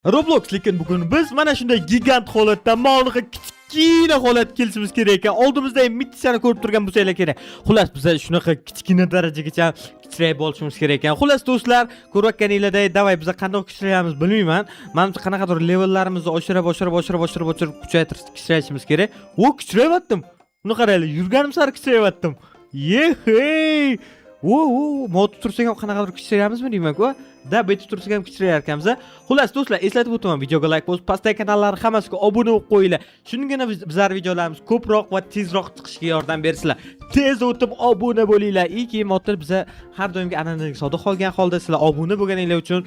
Roblox, lekin bugun biz mana shunday gigant holatda ma'noga kichkina holat kelishimiz kerak ekan. Oldimizda ham mittisani ko'rib turgan bo'lsanglar kerak. Xullas, biz shunaqa kichkina darajagacha kichrayib olishimiz kerak ekan. Xullas, do'stlar, ko'rayotganinglarday, давай, biz qandoq kichrayamiz bilmayman. Manimcha, qanaqadir levellarimizni oshirib, oshirib, oshirib, oshirib, oshirib kuchaytirib kichrayishimiz kerak. O, kichrayaptim. Buni qaranglar, yurganim sari kichrayaptim. Yehey! O, o, motib tursak ham qanaqadir kichrayamizmi deyman-ku. Da, bu yerda tursak ham kichrayar ekanmiz. Xullas, do'stlar, eslatib o'taman, videoga like bosib, pastdagi kanallar hammasiga obuna bo'lib qo'yinglar. Shundagina bizlar videolarimiz ko'proq va tezroq chiqishiga yordam bersizlar. Tez o'tib obuna bo'linglar. И keyin motor biza har doimgi an'anaga sodiq qolgan holda sizlar obuna bo'lganinglar uchun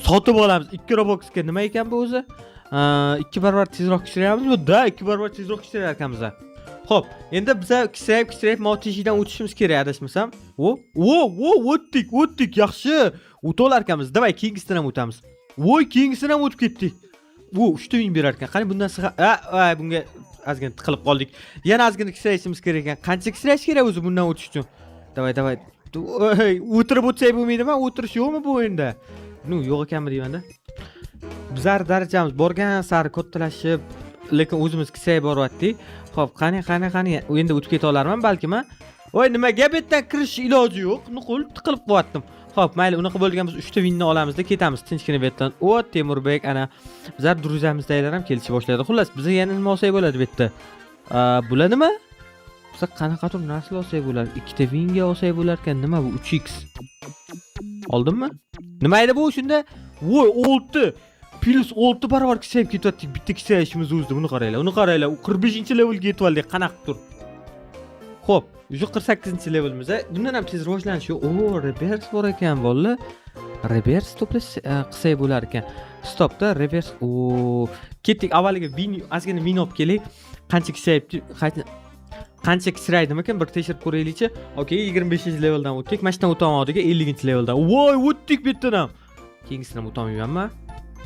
sotib olamiz. 2 Robuxga nima ekan bu o'zi? 2 barobar tezroq kichrayamizmi? Da, 2 barobar tezroq kichrayar ekanmiz. Xo'p, endi biza kichrayib, kichrayib mo teshigidan o'tishimiz kerak adashmasam. O, o, o, o'tdik, o'tdik, yaxshi. O'ta olar ekanmiz. Давай, keyingisidan ham o'tamiz. Voy, keyingisidan ham o'tib ketdik. U 3 ming berar ekan. Qani bundan sig'a, a, a, bunga ozgina tiqilib qoldik. Yana ozgina kichrayishimiz kerak ekan. Qancha kichrayish kerak o'zi bundan o'tish uchun? Давай, давай. Voy, o'tirib o'tsak bo'lmaydimi? O'tirish yo'qmi bu o'yinda? Ну, yo'q ekanmi deyman-da. Bizlar darajamiz borgan sari kattalashib, lekin o'zimiz kichrayib boryaptik. Xo'p, qani, qani, qani. Endi o'tib keta olarman balkim, a? Voy, nimaga bu yerdan kirish iloji yo'q? Nuqul tiqilib qo'yaptim. Xo'p, mayli, unaqa bo'lgan biz 3 ta winni olamizda ketamiz tinchgina bu yerdan. O, Temurbek, ana bizlar друзья mizdagilar ham kelishib boshladi. Xullas, biz yana nima olsak bo'ladi bu yerda? Bular nima? Biz qanaqadir narsalar olsak bo'ladi. Ikkita winga olsak bo'lar ekan. Nima bu 3x? Oldimmi? Nima edi bu shunda? Voy, 6 plyus 6 barobar kichrayib ketyaptik bitta kichrayishimiz o'zida. Buni qaranglar, uni qaranglar. 45 levelga yetib oldik. Qanaqa tur? Xo'p, уже 48 levelimiz. Bundan ham tez rivojlanish yo'q. O, reverse bor ekan, bolalar. Reverse to'plash qilsak bo'lar ekan. Stopda reverse. O, ketdik, avvaliga win, ozgina win olib keling. Qancha kichrayibdi, qancha kichraydi bir tekshirib ko'raylikchi. Okey, 25 leveldan o'tdik. Mana shundan o'ta olmadik, 50 leveldan. Voy, o'tdik bu yerdan ham. Keyingisini ham o'tolmaymanmi?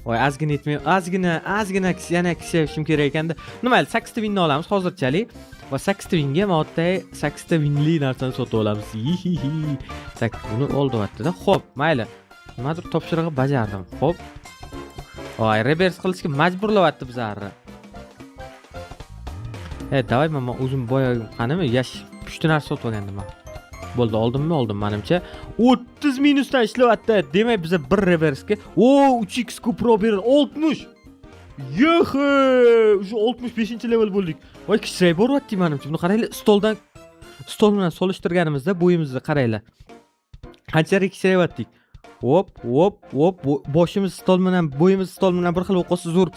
Voy, ozgina yetmay, ozgina, ozgina yana kichrayishim kerak ekanda. Nima, mayli, 8 ta winni olamiz hozirchalik. Va 8 ta winga modda 8 ta winli narsani sotib olamiz. Yihihi. Buni oldiryapti-da. Xo'p, mayli. Nimadir topshirig'i bajardim. Xo'p. Voy, reverse qilishga majburlayapti bizlarni. E, давай, man o'zim boya qanimi yash pushti narsa sotib olgandim man. Bo'ldi, oldimmi? Oldim manimcha. 30 minusdan ishlayapti. Demak, biza bir reversga, o, 3x ko'proq beradi. 60. Yehe! Уже 65-level bo'ldik. Voy, kichrayib boryapti manimcha. Buni qaranglar, stoldan, stol bilan solishtirganimizda bo'yimizni qaranglar. Qanchalik kichrayaptik. Hop, hop, hop, boshimiz stol bilan, bo'yimiz stol bilan bir xil bo'lib qolsa zo'r.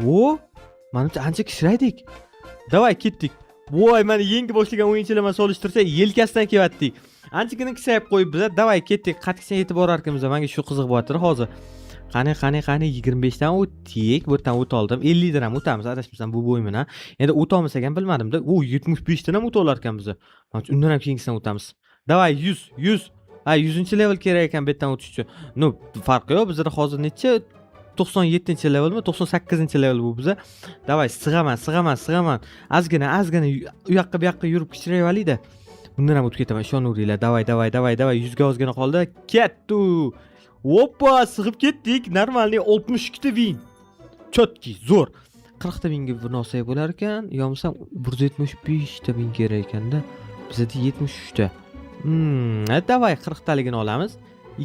O, manimcha ancha kichraydik. Давай, ketdik. Voy, mana yangi boshlagan o'yinchilar bilan solishtirsak, yelkasidan kelyaptik. Anchagina kichrayib qo'yib biz, давай, ketdik. Qattiqcha yetib borar ekanmiz. Menga shu qiziq bo'lyapti hozir. Qani, qani, qani, 25 dan o'tdik. Bu yerdan o'ta oldim. 50 dan ham o'tamiz, adashmasam bu bo'y bilan. Endi o'ta olmasak ham bilmadim-da. U 75 dan ham o'ta olar ekanmiz. Manimcha, undan ham keyingisidan o'tamiz. Давай, 100, 100. Ha, 100-level kerak ekan bu yerdan o'tish uchun. Ну, farqi yo'q. Bizda hozir necha? 97 levelmi? 98 level bu biza. Давай, sig'aman, sig'aman, sig'aman. Ozgina, ozgina u yoqqa bu yoqqa yurib kichrayib olayda. Bundan ham o'tib ketaman, ishonaveringlar. Давай, давай, давай, давай. 100 ga ozgina qoldi. Ketdi. Опа, sig'ib ketdik. Нормальный 62 ta win. Чёткий, zo'r. 40 ta winga buni olsak bo'lar ekan, yo bo'lmasam 175 ta win kerak ekanda. Bizada 73 ta. Давай 40 taligini olamiz.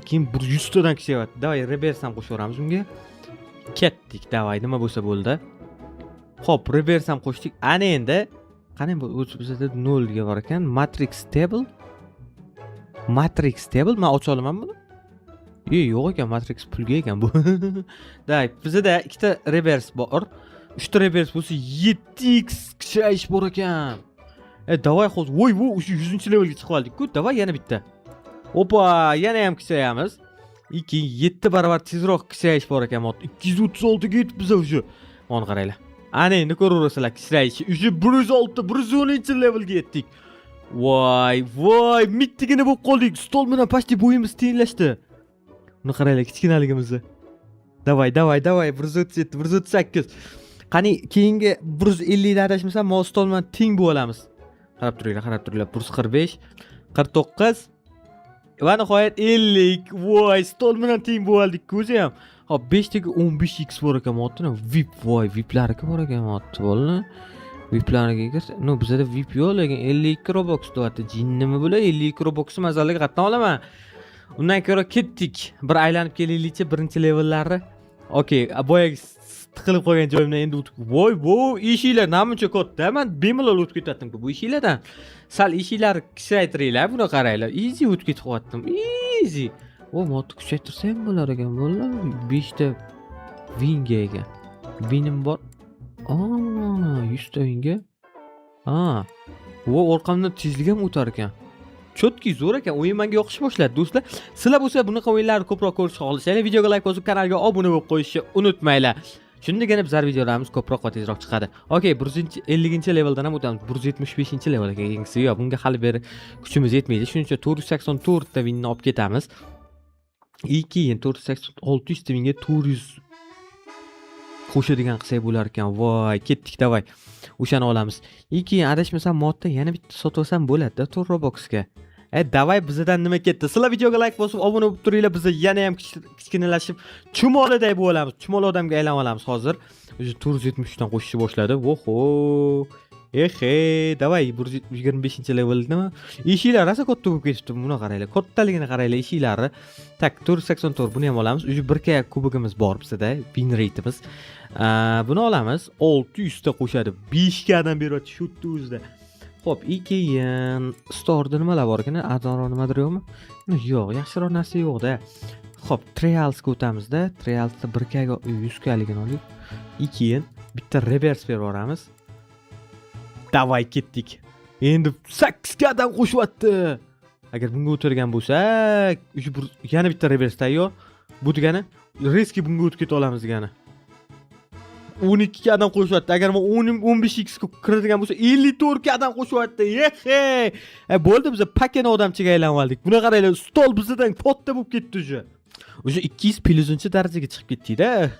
Keyin 100 tadan kichrayapti. Давай, reverse ham qo'shaveramiz unga. Ketdik, давай, nima bo'lsa bo'ldi. Xo'p, reverse ham qo'shdik. Ana endi qani bu o'zi bizada 0 ga bor ekan. Matrix table. Matrix table, men ocha olaman buni? E, yo'q ekan, Matrix pulga ekan bu. Так, bizada ikkita reverse bor. 3 ta reverse bo'lsa 7x kuchayish bor ekan. E, давай hozir. Voy, voy, o'sha 100-levelga chiqib oldik-ku. Давай yana bitta. Опа, yana ham kuchayamiz. 2 7 barobar tezroq kuchayish bor ekan. 236 ga yetib biz уже. Mana qaranglar. Ana endi ko'raverasizlar kuchayishi. Уже 106, 110 levelga yetdik. Voy, voy, mittigina bo'lib qoldik. Stol bilan почти bo'yimiz tenglashdi. Uni qaranglar kichkinaligimizni. Давай, давай, давай, 137, 138. Qani keyingi 150 da adashmasam, mo stol bilan teng bo'lib olamiz. Qarab turinglar, qarab turinglar. 145, 49 va nihoyat 50. Voy, stol bilan teng bo'lib oldik o'zi ham. Hop, 5 taga 15 x bor ekan motini. VIP, voy, VIPlarniki bor ekan motni, bo'ldi. VIPlarnikiga kirsa, ну, bizada VIP yo'q, lekin 52 Robux deyapti. Jinnimi bular? 52 Robuxni mazaliga qayerdan olaman? Undan ko'ra ketdik. Bir aylanib kelaylikchi birinchi levellari. Okey, boyagi tiqilib qolgan joyimdan endi o'tib. Voy, voy, eshiklar namuncha katta. Man bemalol o'tib ketyaptim-ku bu eshiklardan. Sal eshiklarni kichraytiringlar, buni qaranglar. Easy o'tib ketib qolyaptim. Easy. O, motni kuchaytirsa ham bo'lar ekan, bo'ldi. 5 ta winga ekan. Winim bor. Aa, 100 ta winga. Ha. Vo, orqamdan tezlik ham o'tar ekan. Чёткий, zo'r ekan. O'yin menga yoqishib boshladi, do'stlar. Sizlar bo'lsa bunaqa o'yinlarni ko'proq ko'rishni xohlasanglar, videoga like bosib, kanalga obuna bo'lib qo'yishni unutmanglar. Shundagina bizlar videolarimiz ko'proq va tezroq chiqadi. Okey, 150-leveldan ham o'tamiz. 175-level keyingisi. Yo'q, bunga hali beri kuchimiz yetmaydi. Shuning uchun 484 ta winni olib ketamiz. И keyin 480, 600 ta winga 400 qo'shadigan qilsak bo'lar ekan. Voy, ketdik, давай. O'shani olamiz. И keyin, adashmasam, modda yana bitta sotib olsam bo'ladi-da 4 Robuxga. E, давай, bizdan nima ketdi? Sizlar videoga like bosib, obuna bo'lib turinglar. Biz yana ham kichkinalashib, chumoliday bo'lamiz. Chumoli odamga aylanib olamiz hozir. Уже 473 dan qo'shishni boshladi. Oho. Ehe, давай, 125-level nima? Eshiklar rosa katta bo'lib ketibdi. Buni qaranglar. Kattaligini qaranglar eshiklari. Так, 484, buni ham olamiz. Уже 1K kubogimiz bor bizda, win rate'imiz. Buni olamiz. 600 ta qo'shadi. 5 dan beryapti shu yerda o'zida. Xo'p, и keyin store'da nimalar bor ekan? Arzonroq nimadir yo'qmi? Yo'q, yaxshiroq narsa yo'q-da. Xo'p, Trialsga o'tamizda. Trialsda 1K ga 100 kaligini olaylik. И keyin bitta reverse berib yuboramiz. Давай, ketdik. Endi 8 dan qo'shyapti. Agar bunga o'tirgan bo'lsak, уже bir yana bitta reverse tayyor. Bu degani резкий bunga o'tib keta olamiz degani. 12 dan qo'shyapti. Agar men 10 15 x ga kiradigan bo'lsa, 54 dan qo'shyapti. Yehe! E, bo'ldi, biz pakana odamchaga aylanib oldik. Buni qaranglar, stol bizdan katta bo'lib ketdi уже. Уже 200 plyusinchi darajaga chiqib ketdik-da.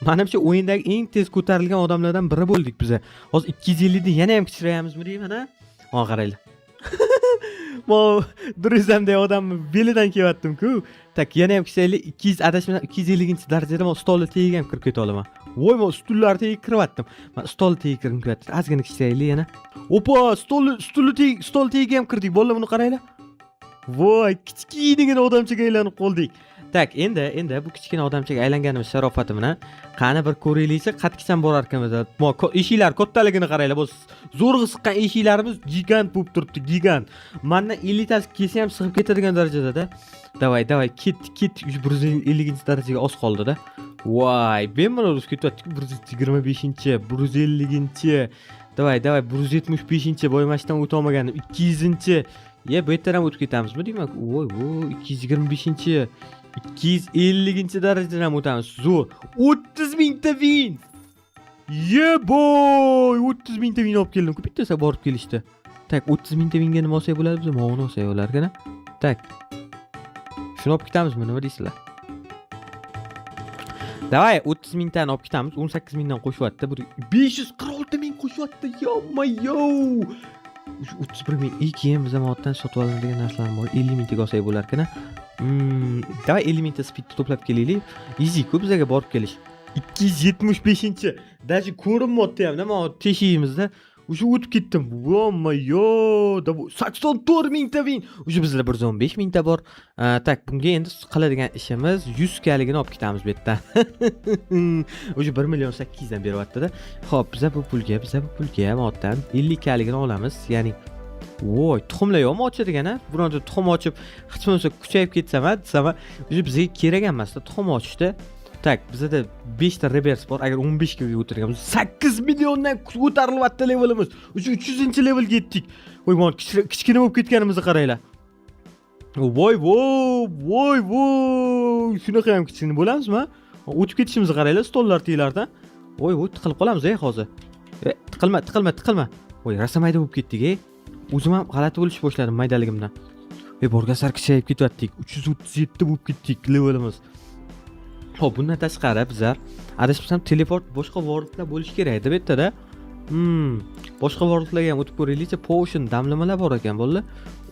Manimcha, o'yindagi eng tez ko'tarilgan odamlardan biri bo'ldik biz. Hozir 250 dan yana ham kichrayamizmi deyman, ha? Mana qaranglar. Mo Druizamdek odamni belidan kelyaptim-ku. Так, yana ham kichraylik. 200, adashmasam, 250-darajada men stolni tagiga ham kirib keta olaman. Voy, men stullar tagiga kiryaptim. Men stol tagiga kirgim kelyapti. Ozgina kichraylik yana. Opa, stolni tagiga, stol tagiga ham kirdik. Bolalar, buni qaranglar. Voy, kichkinagina odamchaga aylanib qoldik. Так, endi bu kichkina odamchaga aylanganimiz sharofati bilan qani bir ko'raylikchi, qatgacha borar ekanmiz. Mo eshiklar kattaligini qaranglar. Bu zo'rg'a siqqan eshiklarimiz gigant bo'lib turibdi, gigant. Mandan 50 tasi kelsa ham sig'ib ketadigan darajada-da. Давай, давай, ketdik, ketdik. 150-darajaga oz qoldi-da. Voy, bemalol o'sib ketyapti. 125-, 150-. Давай, давай, 175-, boy mana shundan o'ta olmagandim. 200-. Ye, bu yerdan ham o'tib ketamizmi deyman. Voy, voy, 225-. 250 darajadan ham o'tamiz. Zo'r. 30 mingta win. Ye boy, 30 mingta win olib keldim. Bittasi borib kelishdi. Так, 30 mingta winga nima olsak bo'ladi biz? Movni olsak bo'lar ekan. Так. Shuni olib ketamizmi, nima deysizlar? Давай, 30 mingtani olib ketamiz. 18 mingdan qo'shyapti. Bu 546 ming qo'shyapti. Yo-ma-yo. 31 ming. И keyin biz moddan sotib olinadigan narsalar bor. 50 mingtaga olsak bo'lar ekan. Давай, 50 mingta speedni to'plab kelaylik. Easy ku bizaga borib kelish. 275-. Даже ko'rinmayapti ham, nima teshigimizda. O'sha o'tib ketdim. Yo-ma-yo, 84 mingta win. Уже bizda 115 mingta bor. Так, bunga endi qiladigan ishimiz 100 kaligini olib ketamiz bu yerdan. Уже 1 million 800 dan beryapti-da. Xo'p, biza bu pulga moddan 50 kaligini olamiz. Ya'ni voy, tuxumlar yo'qmi ochadigan, a? Bironta tuxum ochib, hech bo'lmasa kuchayib ketsam, a, desam, уже bizga kerak emasda tuxum ochishda. Так, bizada 5 ta reverse bor. Agar 15 ga o'tirgan bo'lsa, 8 milliondan ko'tarilyapti levelimiz. Уже 300-levelga yetdik. Voy, mana kichkina bo'lib ketganimizni qaranglar. Voy, voy, voy, voy. Shunaqa ham kichkina bo'lamizmi? O'tib ketishimizni qaranglar stollar tagilardan. Voy, voy, tiqilib qolamiz, ey, hozir. E, tiqilma, tiqilma, tiqilma. Voy, rosa mayda bo'lib ketdik, ey. O'zim ham g'alati bo'lishib boshladim maydaligimdan. Ey, borgan sari kichrayib ketyaptik. 337 bo'lib ketdik levelimiz. Xo'p, bundan tashqari bizlar, adashmasam, teleport, boshqa worldlar bo'lishi kerak edi bu yerda-da. Boshqa worldlarga ham o'tib ko'raylikchi. Potion damlamalar bor ekan, bolalar.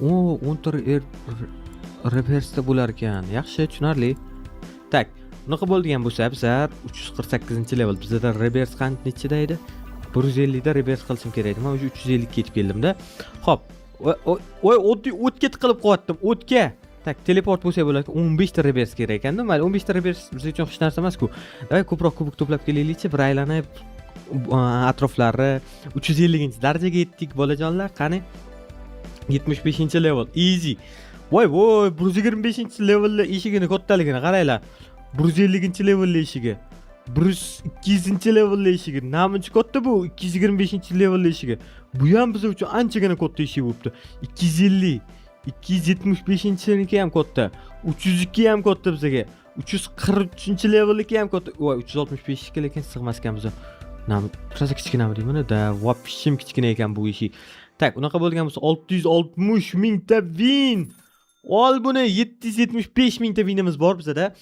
O, 10 ta reverse'da bo'lar ekan. Yaxshi, tushunarli. Так, Unaqa bo'ladigan bo'lsa, bizlar 348-level. Bizada rebirth qancha, nechida edi? 150 da rebirth qilishim kerak edi. Man уже 350 ga yetib keldimda. Xo'p, voy, oddiy o'tga tiqilib qolyaptim, o'tga. Так, teleport bo'lsa bo'ladi. 15 ta rebirth kerak ekanda. Mayli, 15 ta rebirth biz uchun hech narsa emas-ku. Давай ko'proq kubik to'plab kelaylikchi, bir aylanib atroflari. 350-darajaga yetdik, bolajonlar. Qani? 75-level. Easy. Voy voy, 125-levelni eshigini kattaligini qaranglar. 150-levelli eshigi. 100 200-levelli eshigi. Namuncha katta bu 225-levelli eshigi. Bu ham biz uchun anchagina katta eshik bo'libdi. 250, 275-niki ham katta. 302 ham katta bizga. 343-levelniki ham katta. Voy, 365 ga lekin sig'mas ekan biza. Nam, rosa kichkinami deyman da, вообще kichkina ekan bu eshik. Так, unaqa bo'lgan bo'lsa, 660 mingta win. Ol buni, 775 mingta winimiz bor bizada.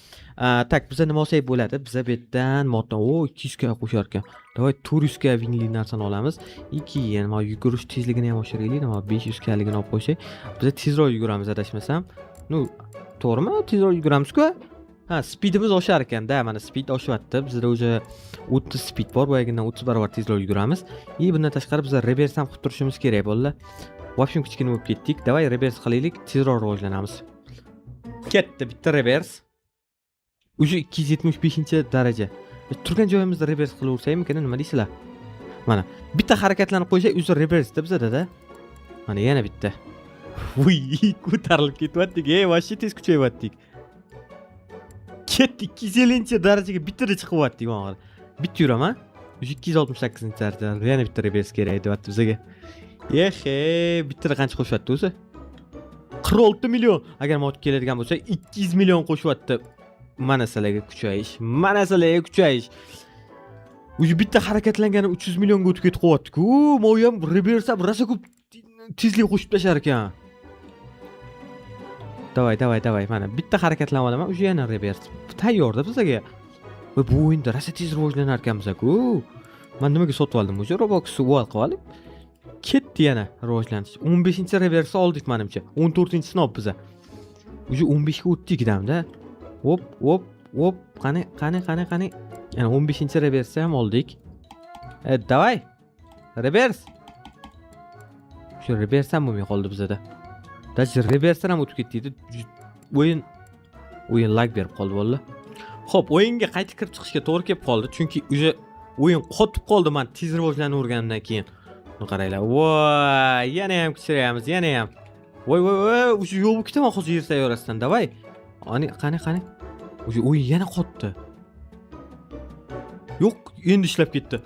Так, biza nima olsak bo'ladi? Biza bu yerdan moddan, o, 200 ga qo'shar ekan. Давай 400 ga winli narsani olamiz. И keyin mana yugurish tezligini ham oshiraylik. Nima, 500 galigini olib qo'ysak, biza tezroq yuguramiz, adashmasam. Ну, to'g'rimi? Tezroq yuguramiz-ku. Ha, speedimiz oshar ekanda, mana speed oshyapti. Bizda уже 30 speed bor, boyagidan 30 barobar tezroq yuguramiz. И bundan tashqari biza rebirth ham qilib turishimiz kerak, bolalar. В общем, kichkina bo'lib ketdik. Давай rebirth qilaylik, tezroq rivojlanamiz. Ketdi bitta rebirth. Уже 275-daraja. Turgan joyimizda rebirth qilaversakmikin, nima deysizlar? Mana, bitta harakatlanib qo'ysak, o'zi rebirth bizada-da. Mana yana bitta. Vuy, ko'tarilib ketyaptik, ey, вообще tez kuchayyaptik. Ketdi, 250-darajaga bittada chiqyaptik mana. Bitta yuraman. Уже 268-daraja. Yana bitta rebirth kerak deyapti bizga. Ehe, bittada qancha qo'shyapti o'zi? 46 million. Agar mod keladigan bo'lsa, 200 million qo'shyapti. Mana sizlarga kuchayish, mana sizlarga kuchayish. Уже bitta harakatlangani 300 millionga o'tib ketib qo'yapti-ku. Mo'y ham rebirth ham rosa ko'p tezlik qo'shib tashlar ekan. Давай, давай, давай. Mana bitta harakatlanib olaman, уже yana rebirth. Tayyorda bizga. Va bu o'yinda rosa tez rivojlanar ekanmiz-ku. Man nimaga sotib oldim o'zi? Robux uvol qilib olib. Ketdi yana rivojlanish. 15-rebirthni oldik menimcha. 14-sini olib biza. Уже 15 ga o'tdik damda. Hop, hop, hop. Qani, qani, qani, qani. Yana 15-rebirthni ham oldik. E, давай. Rebirth. Shu rebirth ham bo'lmay qoldi bizada. Даже rebirthdan ham o'tib ketdi. O'yin lag berib qoldi, bolalar. Xo'p, o'yinga qayta kirib chiqishga to'g'ri kelib qoldi, chunki уже o'yin qotib qoldi man tez rivojlanaverganimdan keyin. Buni qaranglar. Voy, yana ham kichrayamiz, yana ham. Voy, voy, voy, уже yo'q bo'lib ketaman hozir yer sayyorasidan. Давай. Qani, qani, qani. Уже o'yin yana qotdi. Yo'q, endi ishlab ketdi.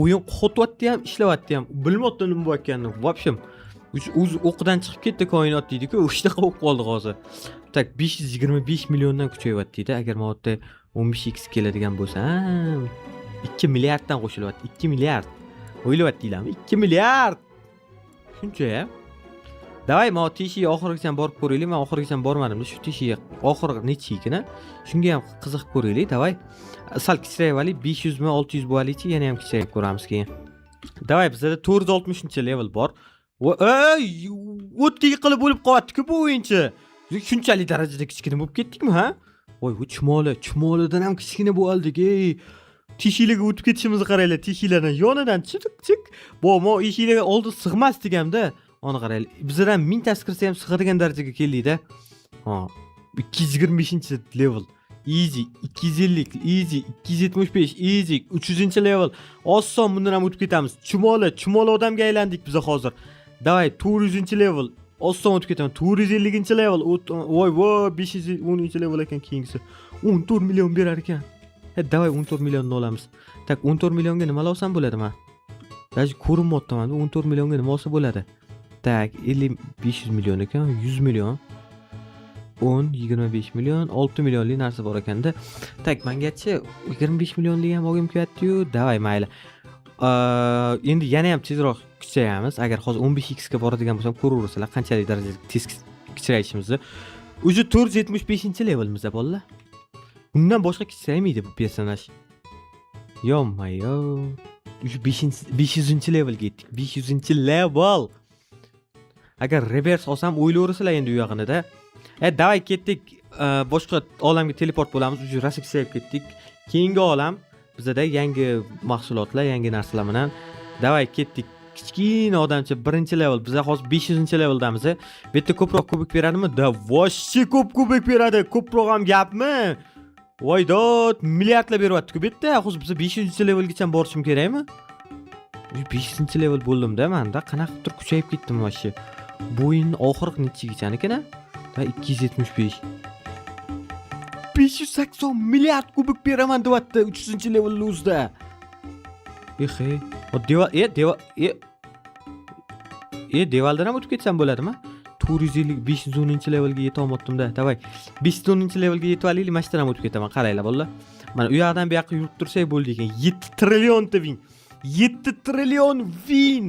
O'yin qotyapti ham, ishlayapti ham. Bilmayaptim nima bo'layotganini. В общем, o'zi o'qidan chiqib ketdi koinot deydi-ku, shunaqa bo'lib qoldi hozir. Так, 525 milliondan kuchayyapti deydi. Agar mana bu yerda 15x keladigan bo'lsa, 2 milliarddan qo'shilyapti. 2 milliard. O'ylayaptinglarmi? 2 milliard. Shuncha-ya. Давай, mana teshiga oxirigacha borib ko'raylik. Men oxirigacha bormadim. Shu teshiga oxiri necha ekan? Shunga ham qiziqib ko'raylik. Давай. Sal kichrayib olaylik, 500 mi, 600 bo'laylikchi, yana ham kichrayib ko'ramiz keyin. Давай, bizada 460-level bor. Va ey, o'tga yiqilib o'lib qolyapti-ku bu o'yinchi. Shunchalik darajada kichkina bo'lib ketdikmi, ha? Voy, bu chumoli, chumolidan ham kichkina bo'ldik, ey. Teshiklarga o'tib ketishimizni qaranglar, teshiklardan yonidan chiq chiq. Bu mo eshiklarga oldin sig'masdik hamda. Uni qaranglar. Bizlar ham mingtasi kirsa ham sig'adigan darajaga keldik-da. Ha, 225-level. Easy, 250 easy, 275 easy, 300-level. Oson bundan ham o'tib ketamiz. Chumoli, chumoli odamga aylandik biz hozir. Давай, 400-level. Oson o'tib ketaman. 450-level. Voy, voy, 510-level ekan keyingisi. 14 million berar ekan. He, давай 14 millionni olamiz. Так, 14 millionga nima olsam bo'ladi man? Даже ko'rinmayapti manda, 14 millionga nima olsa bo'ladi? Так, 50, 500 million ekan, 100 million. 10, 25 million, 6 millionlik narsa bor ekanda. Так, mengachi 25 millionlik ham olgim kelyapti-yu. Давай, mayli. Endi yana ham tezroq kuchayamiz. Agar hozir 15x ga boradigan bo'lsam, ko'raverasizlar qanchalik darajada tez kichrayishimizni. Уже 475-levelimiz, bolalar. Undan boshqa kichraymaydi bu personaj. Ё-моё. Уже 500-levelga yetdik. 500-level. Agar rebirth olsam, o'ylayverasizlar endi u yog'inida. E, давай ketdik. Boshqa olamga teleport bo'lamiz. Уже rosa kichrayib ketdik. Keyingi olam bizada yangi mahsulotlar, yangi narsalar bilan. Давай, ketdik. Kichkina odamcha, birinchi level. Biza hozir 500-leveldamiz. Bu yerda ko'proq кубик beradimi? Да, вообще ko'p кубик beradi. Ko'proq ham gapmi? Voy dod, milliardlab beryapti-ku bu yerda. Hozir biza 500-levelgacha borishim kerakmi? 500-level bo'ldim-da manda. Qanaqa qilib kuchayib ketdim вообще. Bu o'yin oxiri nechagacha ekan? Да, 275. 580 milliard кубик beraman deyapti 300-levelni o'zida. Ehe, o deva, e, deva, e. E, devaldan ham o'tib ketsam bo'ladimi? 450, 510-levelga yeta olmayaptim-da. Давай. 510-levelga yetib olaylik, mana shu yerdan ham o'tib ketaman. Qaranglar, bolalar. Mana u yoqdan bu yoqqa yurib tursak bo'ldi ekan. 7 trillion win. 7 trillion win.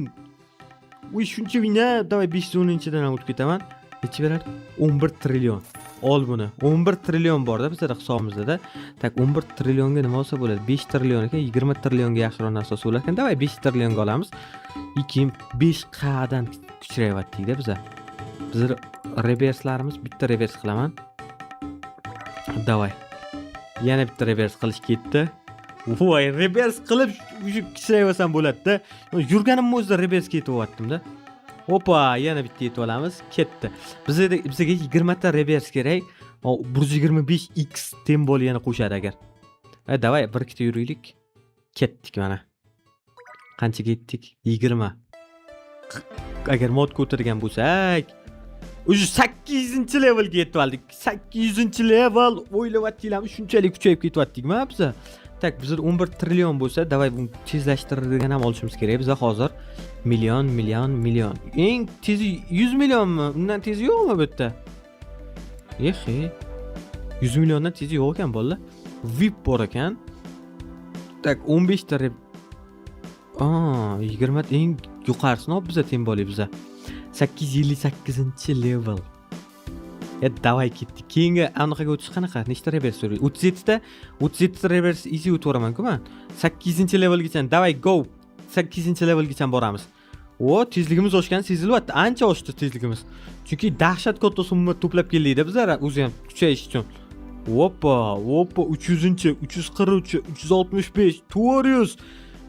Uy, shuncha win a. Давай, 510-dan ham o'tib ketaman. Necha beradi? 11 trillion. Ol buni. 11 trillion borda bizada hisobimizda. Так, 11 trillionga nima olsa bo'ladi? 5 trillion ekan, 20 trillionga yaxshiroq narsa olsa bo'lar ekan. Давай, 5 trillionga olamiz. И keyin 5 qdan kuchayyaptik-da biza. Bizlar reverslarimiz, bitta revers qilaman. Давай. Yana bitta revers qilish ketdi. Voy, revers qilib уже kichrayversam bo'ladi-da. Yurganimni o'zida revers ketyaptim-da. Opa, yana bitta yetib olamiz. Ketdi. Bizga 20 ta revers kerak. O 125 x tembol yana qo'shadi agar. E, давай, bir ikkita yuraylik. Ketdik mana. Qanchaga yetdik? 20. Agar mod ko'targan bo'lsak, уже 800-levelga yetib oldik. 800-level, o'ylayaptinglarmi, shunchalik kuchayib ketyaptikmi biza? Так, bizda 11 trillion bo'lsa, давай, buni tezlashtiradigan ham olishimiz kerak. Biza hozir million, million, million. Eng tezi 100 millionmi? Undan tezi yo'qmi bu yerda? Ehe. 100 milliondan tezi yo'q ekan, bolalar. VIP bor ekan. Так, 15 ta rep. Aa, 20 eng yuqorisini olib biza temboli biza. 858-level. E, давай, ketdik. Keyingi anaqaga o'tish qanaqa? Nechta revers so'raydi? 37 ta, 37 ta revers easy o'taveraman-ku man. 8-levelgacha. Давай, go. 8-levelgacha boramiz. O, tezligimiz oshgani sezilyapti. Ancha oshdi tezligimiz. Chunki dahshat katta summa to'plab keldikda bizlar o'zi ham kuchayish uchun. Опа, опа, 300-chi, 343, 365, 400,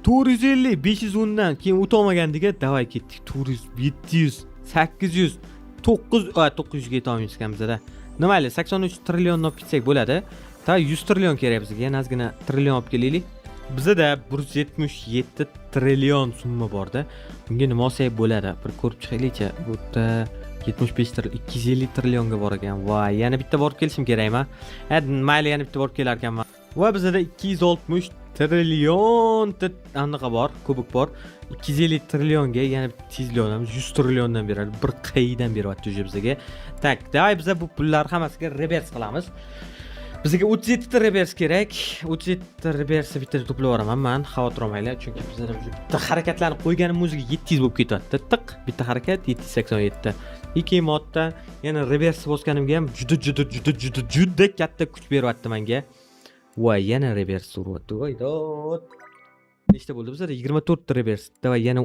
450, 510 dan keyin o'tolmagandiga, давай, ketdik. 400, 700, 800, 9, a, 900 ga yetolmaymiz ekan bizada. Mayli, 83 trillionni olib ketsak bo'ladi. Ta 100 trillion kerak bizga. Yana ozgina trillion olib kelaylik. Bizada 177 trillion summa borda. Bunga nima olsak bo'ladi? Bir ko'rib chiqaylikchi. Bu yerda 75 trillion, 250 trillionga bor ekan. Voy, yana bitta borib kelishim kerakmi? Ha, mayli, yana bitta borib kelar ekanman. Va bizada 260 trillion anaqa bor, кубик bor. 250 trillionga yana bitta tezlik olamiz. 100 trilliondan beradi. Bir qaydan beryapti уже bizga. Так, давай, biza bu pullar hammasiga revers qilamiz. Bizga 37 ta revers kerak. 37 ta reversni bitta to'plab yuboraman man, xavotir olmanglar, chunki bizada bitta harakatlarni qo'yganim o'ziga 700 bo'lib ketyapti. Tiq, bitta harakat 787. Keyin modda yana revers bosganimga ham juda juda juda juda juda katta kuch beryapti menga. Voy, yana revers uryapti. Voy dod. Nechta bo'ldi bizada? 24 ta revers. Давай, yana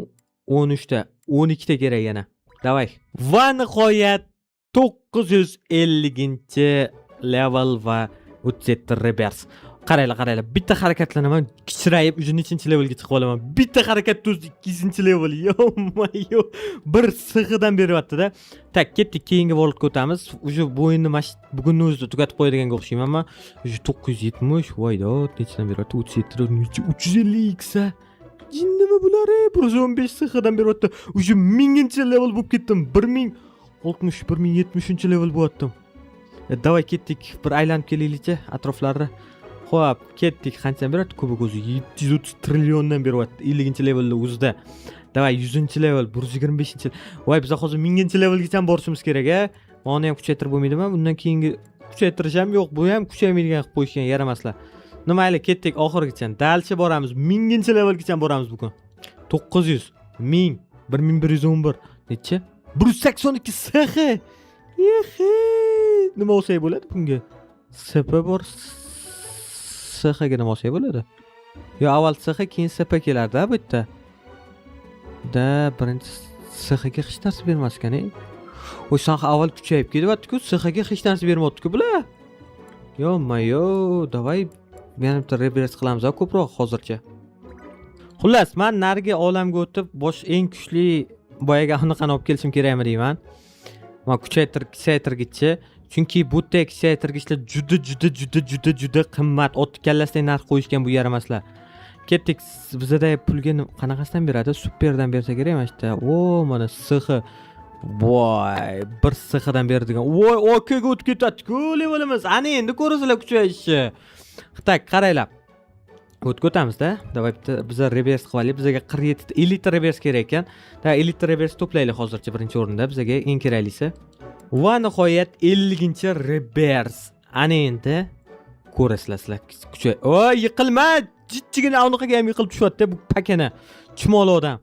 13 ta, 12 ta kerak yana. Давай. Va nihoyat 950 level va 37 revers. Qaranglar, qaranglar. Bitta harakatlanaman, kichrayib уже nechinchi levelga chiqib olaman. Bitta harakatda o'zi 200-level. Ё-моё. Bir sig'idan beryapti-da. Так, ketdik, keyingi worldga o'tamiz. Уже bu o'yinni mana bugunni o'zida tugatib qo'yadiganga o'xshayman man. Уже 970, voy dod, nechidan beryapti? 37, necha? 350 x. Jinnimi bular? 115 sig'idan beryapti. Уже 1000-level bo'lib ketdim. 1060, 1070 level bo'lyaptim. E, давай, ketdik, bir aylanib kelaylikchi atroflarni. Xo'p, ketdik. Qanchadan beryapti кубик o'zi? 730 trilliondan beryapti 50-levelni o'zida. Давай, 100-level, 125. Voy, biz hozir 1000-levelgacha borishimiz kerak a. Uni ham kuchaytirib bo'lmaydimi? Bundan keyingi kuchaytirish ham yo'q. Bu ham kuchaymaydigan qilib qo'yishgan yaramaslar. Nima, mayli, ketdik oxirigacha. Дальше boramiz. 1000-levelgacha boramiz bugun. 900, 1000, 1111. Necha? 182 SX. Ehe. Nima olsak bo'ladi bunga? SP bor. SX ga nima olsak bo'ladi? Yo, avval SX, keyin SP kelardi bu yerda. Da, birinchi SX ga hech narsa bermas ekan. Oy, san avval kuchayib ketyapti-ku, SX ga hech narsa bermayapti-ku bular. Ё-моё, давай yana bitta rebirth qilamiz ko'proq hozircha. Xullas, man narigi olamga o'tib, bosh eng kuchli boyagi anaqani olib kelishim kerakmi deyman. Man kuchaytir kuchaytirgichni, chunki bu yerda kuchaytirgichlar juda juda juda juda juda qimmat. Ot kallasidan narx qo'yishgan bu yaramaslar. Ketdik, bizada pulga qanaqasidan beradi? Superdan bersa kerak mana shu yerda. O, mana SX. Voy, bir SXdan beradigan. Voy, OKga o'tib ketadi-ku levelimiz. Ana endi ko'rasizlar kuchayishni. Так, qaranglar. O'tib o'tamizda. Давай bitta biza rebirth qilib olaylik. Bizaga 47 ta 50 ta rebirth kerak ekan. Да, 50 ta rebirth to'playlik hozircha birinchi o'rinda. Bizaga eng keraklisi. Va nihoyat 50-rebirth. Ana endi ko'rasizlar sizlar kuchay. Voy, yiqilma! Jijjigina unaqaga ham yiqilib tushyapti bu pakana. Chumoli odam.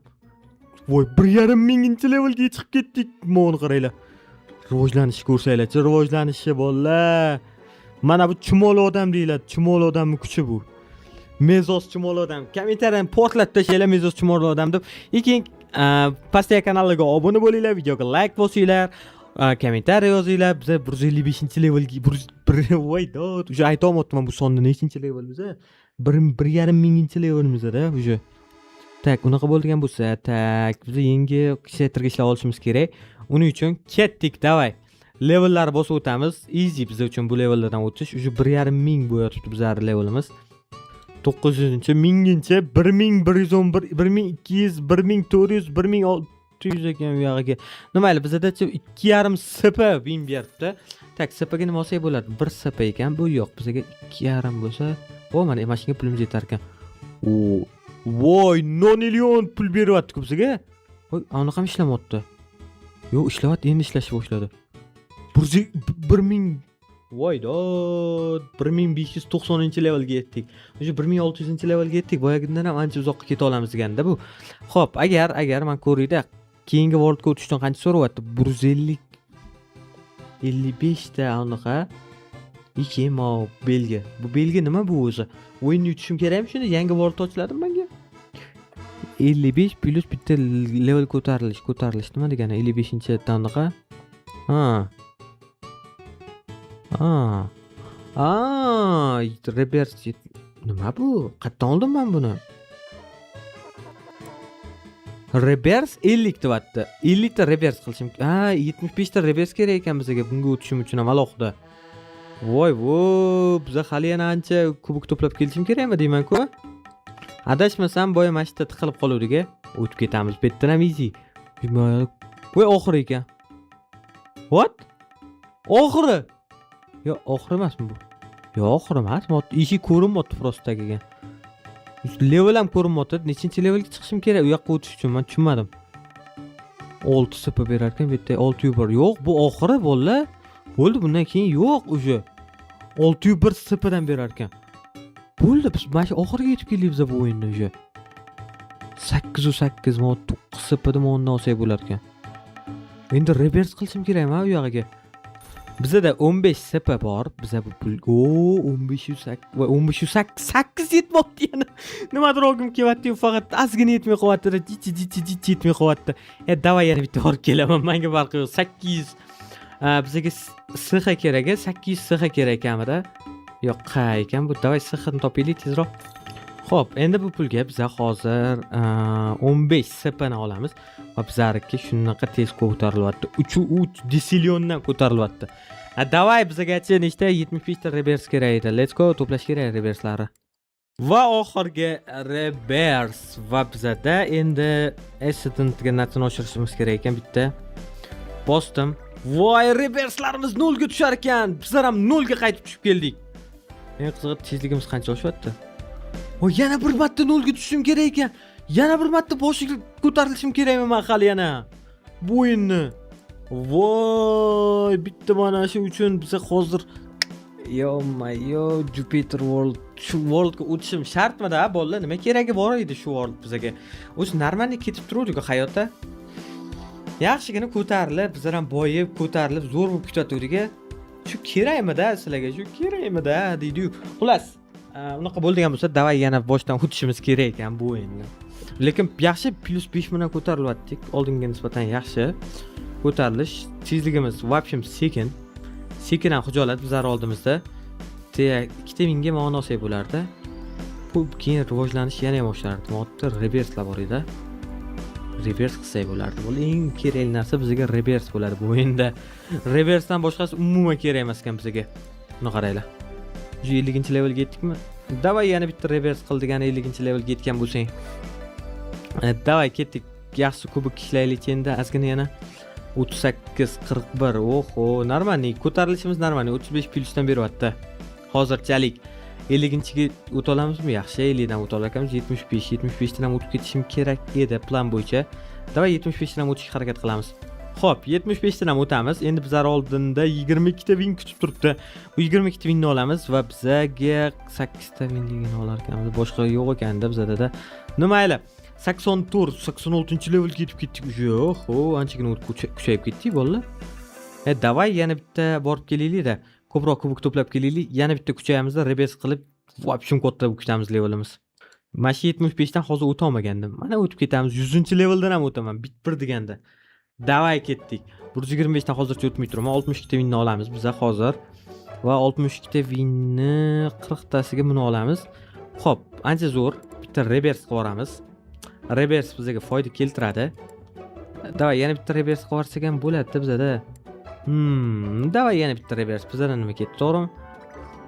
Voy, 1,5 minginchi levelga chiqib ketdik. Mana qaranglar. Rivojlanishni ko'rsanglarchi, rivojlanishi, bolalar. Mana bu chumoli odam deyiladi. Chumoli odamning kuchi bu. Mezos chumoli odam. Kommentariyani portlatib tashlanglar mezos chumoli odam deb. И keyin pastdagi kanaliga obuna bo'linglar, videoga like bosinglar, kommentariy yozinglar. Biza 155-levelga bir voy dod, уже aytolmayapman bu sonni nechinchi level biza. 1,5 minginchi levelimizda уже. Так, unaqa bo'ladigan bo'lsa, так, biz yangi kuchaytirgichlar olishimiz kerak. Uning uchun ketdik, давай. Levellar bosib o'tamiz. Easy biz uchun bu levellardan o'tish. Уже 1,5 ming bo'yotibdi bizlarning levelimiz. 900-chi, minginchi, 1111, 1200, 1400, 1600 ekan u yog'iga. Nima, mayli, bizadachi 2,5 SP win beribdi. Так, SP ga nima olsak bo'ladi? 1 SP ekan, bu yo'q. Bizga 2,5 bo'lsa, o, mana shunga pulimiz yetar ekan. O, voy, 0 million pul beryapti-ku bizga. Voy, anaqa ham ishlamayapti. Yo'q, ishlayapti, endi ishlashni boshladi. 1000. Voy dod, 1590-levelga yetdik. Уже 1600-levelga yetdik. Boyagidan ham ancha uzoqqa keta olamiz deganda bu. Xo'p, agar man ko'rayda, keyingi worldga o'tish uchun qancha so'rayapti? 150 55 ta anaqa. И keyin mau belgi. Bu belgi nima bu o'zi? O'yinni yutishim kerakmi shuni? Yangi world ochiladimi menga? 55 plyus bitta level ko'tarilish, ko'tarilish nima degani? 55 anaqa. Ha. Ha. A, rebirth nima bu? Qayerdan oldim men buni? Rebirth 50 deyapti. 50 ta rebirth qilishim. Ha, 75 ta rebirth kerak ekan bizga bunga o'tishim uchun ham alohida. Voy, vo, biza hali yana ancha kubok to'plab kelishim kerakmi deyman-ku. Adashmasam, boya mana shu yerda tiqilib qoluvdik. O'tib ketamiz. Bu yerdan ham easy. Voy, oxiri ekan. What? Oxiri. Yo, oxiri emasmi bu? Yo, oxiri emas. Eshik ko'rinmayapti просто tagiga. Level ham ko'rinmayapti. Nechinchi levelga chiqishim kerak u yoqqa o'tish uchun? Men tushunmadim. 6 SP berar ekan, bu yerda 6 1. Yo'q, bu oxiri, bolalar. Bo'ldi, bundan keyin yo'q уже. 6 1 SP dan berar ekan. Bo'ldi, biz mana shu oxiriga yetib keldik biz bu o'yinda уже. 8 8 mo 9 SP dan o'ndan olsak bo'lar ekan. Endi rebirth qilishim kerakmi u yog'iga? Bizada 15 SP bor. Biza bu pul, o, 15 8 va 15 8 yetmoqdi yana. Nimadir olgim kelyapti, faqat ozgina yetmay qolyapti. Jichi jichi jichi yetmay qolyapti. E, давай yana bitta borib kelaman. Menga farqi yo'q. 800 bizga SX kerak, 800 SX kerak ekanmida. Yo'q, qa ekan bu. Давай SX ni topaylik tezroq. Xo'p, endi bu pulga biza hozir 15 SP ni olamiz va bizlarniki shunaqa tez ko'tarilyapti. 3 3 desilliondan ko'tarilyapti. A, давай, bizagacha nechta 75 ta rebirth kerak edi. Let's go, to'plash kerak rebirthlarni. Va oxirgi rebirth va bizada endi Ascendant degan narsani oshirishimiz kerak ekan bitta. Bosdim. Voy, rebirthlarimiz nolga tushar ekan. Bizlar ham nolga qaytib tushib keldik. Eng qizig'i, tezligimiz qancha oshyapti? Voy, yana bir marta nolga tushishim kerak ekan. Yana bir marta boshiga ko'tarilishim kerakmi man hali yana? Bu o'yinni. Voy, bitta mana shu uchun biza hozir. Ё-моё, Jupiter World, shu worldga o'tishim shartmidi, bolalar? Nima keragi bor edi shu world bizaga? O'zi нормальный ketib turuvdik hayotda. Yaxshigina ko'tarilib, bizlar ham boyib, ko'tarilib, zo'r bo'lib ketayotgandik. Shu kerakmida sizlarga? Shu kerakmida deydi-yu. Xullas, unaqa bo'ladigan bo'lsa, давай yana boshdan o'tishimiz kerak ekan bu o'yinni. Lekin yaxshi, plyus 5 bilan ko'tarilyaptik. Oldingiga nisbatan yaxshi. Ko'tarilish tezligimiz в общем sekin. Sekin ham xijolat bizlar oldimizda. Ikkita mingga mana olsak bo'lardi. Bu keyin rivojlanish yana ham oshardi. Modda reverslar bor edi, revers qilsak bo'lardi. Bu eng kerakli narsa bizga revers bo'ladi bu o'yinda. Reversdan boshqasi umuman kerak emas ekan bizga. Buni qaranglar, уже 50-levelga yetdikmi? Давай, yana bitta revers qil degani 50-levelga yetgan bo'lsang. Давай, ketdik. Yaxshi, кубок ishlaylikchi endi ozgina yana. 38, 41, oho, нормальный ko'tarilishimiz, нормальный. 35 plyusdan beryapti hozirchalik. 50-ga o'ta olamizmi? Yaxshi, 50dan o'ta olar ekanmiz. 75, 75dan ham o'tib ketishim kerak edi plan bo'yicha. Давай, 75dan ham o'tishga harakat qilamiz. Xo'p, 75dan ham o'tamiz. Endi bizlar oldinda 22 ta win kutib turibdi. Bu 22 ta winni olamiz va bizaga 8 ta winligini olar ekanmiz. Boshqa yo'q ekanda bizada. Ну mayli. 84, 86 levelga yetib ketdik уже. Oho, anchagina kuchayib ketdik, bolalar. E, давай, yana bitta borib kelaylik-da. Ko'proq кубок to'plab kelaylik. Yana bitta kuchayamizda, revers qilib, вообще katta kutamiz levelimiz. Mana shu 75 dan hozir o'ta olmagandim. Mana o'tib ketamiz. 100-leveldan ham o'taman. Bit bir deganda. Давай, ketdik. 125 dan hozircha o'tmay turibman. 62 ta winni olamiz biza hozir. Va 62 ta winni 40 tasiga buni olamiz. Xo'p, ancha zo'r. Bitta revers qilib yuboramiz. Revers bizga foyda keltiradi. Давай, yana bitta revers qilib yuborsak ham bo'ladi bizada. Давай, yana bitta revers. Bizada nima ketdi, to'g'rimi?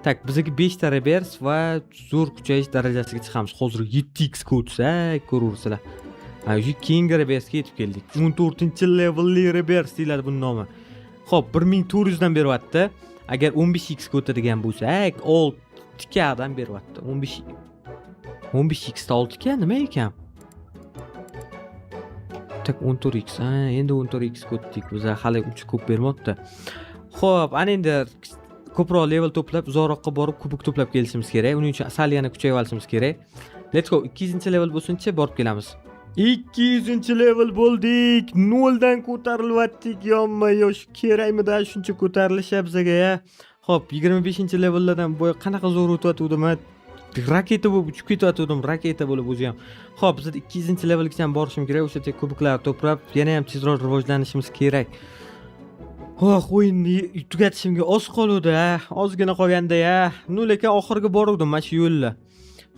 Так, bizga 5 ta revers va zo'r kuchayish darajasiga chiqamiz. Hozir 7x ga o'tsak, ko'raversizlar. Ha, уже keyingi reversga yetib keldik. 14-levelli revers deyiladi buni nomi. Xo'p, 1400 dan beryapti. Agar 15x ga o'tadigan bo'lsak, 6 k dan beryapti. 15, 15x da 6 k nima ekan? Так, 14x. Ha, endi 14x ga o'tdik. Biz hali uncha ko'p bermayapti. Xo'p, ana endi ko'proq level to'plab, uzoqroqqa borib кубок to'plab kelishimiz kerak. Uning uchun sal yana kuchayib olishimiz kerak. Let's go. 200-level bo'lsinchi, borib kelamiz. 200-level bo'ldik. Noldan ko'tarilyaptik. Yonma yosh kerakmidi shuncha ko'tarilish bizga ya? Xo'p, 25-levellardan boya qanaqa zo'r o'tyotgandim, raketa bo'lib uchib ketayotgandim, raketa bo'lib o'zi ham. Xo'p, bizda 200-levelgacha ham borishim kerak. O'sha yerda кубок lar to'plab, yana ham tezroq rivojlanishimiz kerak. Oh, o'yinni tugatishimga oz qoluvdi, ha. Ozgina qolganda ya. Ну, lekin oxiriga boruvdim mana shu yo'lda.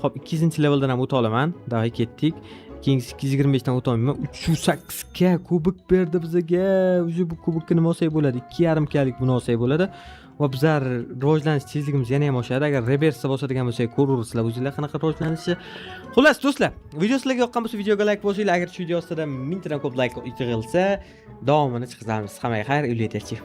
Xo'p, 200-leveldan ham o'ta olaman. Давай, ketdik. Keyingisi 225 dan o'ta olmayman. 308 ga кубок berdi bizga. Уже bu кубок ka nima olsak bo'ladi? 2,5 kalik buni olsak bo'ladi. Va bizlar rivojlanish tezligimiz yana ham oshadi. Agar reversda bosadigan bo'lsak, ko'raversizlar o'zinglar qanaqa rivojlanishi. Xullas, do'stlar, video sizlarga yoqqan bo'lsa, videoga like bosinglar. Agar shu video ostida 1000 tadan ko'p like yig'ilsa, davomini chiqazamiz. Hammaga xayr, uyga.